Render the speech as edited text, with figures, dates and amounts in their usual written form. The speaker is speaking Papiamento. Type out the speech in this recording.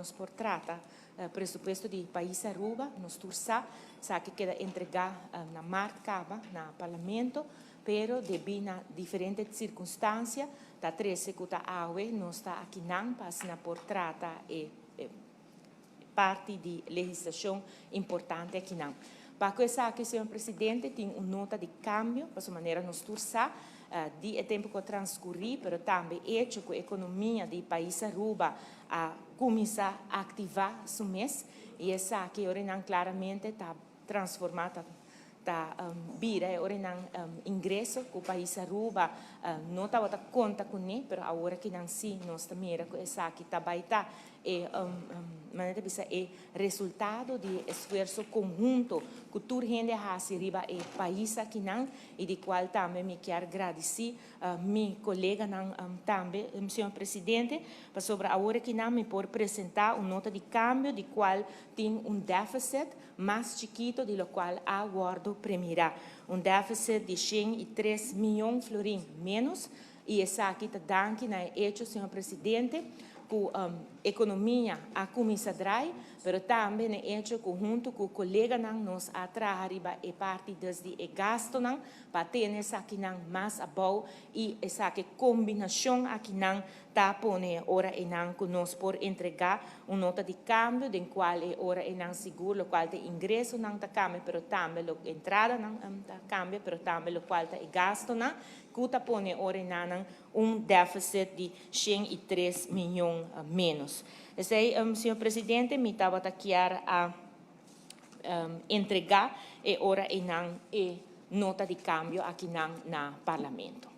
nos por trata presupuesto di pais Aruba. Nos tur sa esaki a keda entrega na maart caba na Parlamento, pero debi na diferente circunstancia ta trece cu ta awe nos ta akinan pa asina por trata e parti di legislacion importante akinan. Pa cu esaki, señor Presidente, tin un nota di cambio, pa su manera nos tur sa, di e tempo cu a transcuri, pero tambe hecho cu economia di pais Aruba a cuminsa activa su mes, y esaki ora nan claramente ta transforma, ta bira e ora nan ingreso cu pais Aruba no tabata conta cune, pero awor cu nan si nos ta mira cu esaki ta bay ta e manera bisa e resultado di esfuerso conhunto cu tur hende a haci riba e pais akinan y di cual tambe mi kier gradici mi coleganan tambe, señor Presidente, pasobra awor akinan mi por presenta un nota di cambio di cual tin un deficit mas chikito di locual a wordo premira. Un deficit di 103 miyon florin menos y esaki ta danki na e hecho, señor Presidente, cu economia a cuminsa draai, pero tambe na hecho cu hunto cu coleganan nos a traha riba e parti desde e gastonan pa tene esakinan mas abou y esaki combinacion akinan ta pone ora enan cu nos por entrega un nota di cambio den cual e ora enan sigur locual ta ingresonan ta cambia, pero tambe lo entradanan ta cambia, pero tambe locual ta e gastonan cu ta pone ora enan un deficit di 103 miyon menos. Esey, señor Presidente, mi tabata kier a entrega e ora enan e nota di cambio akinan na Parlamento.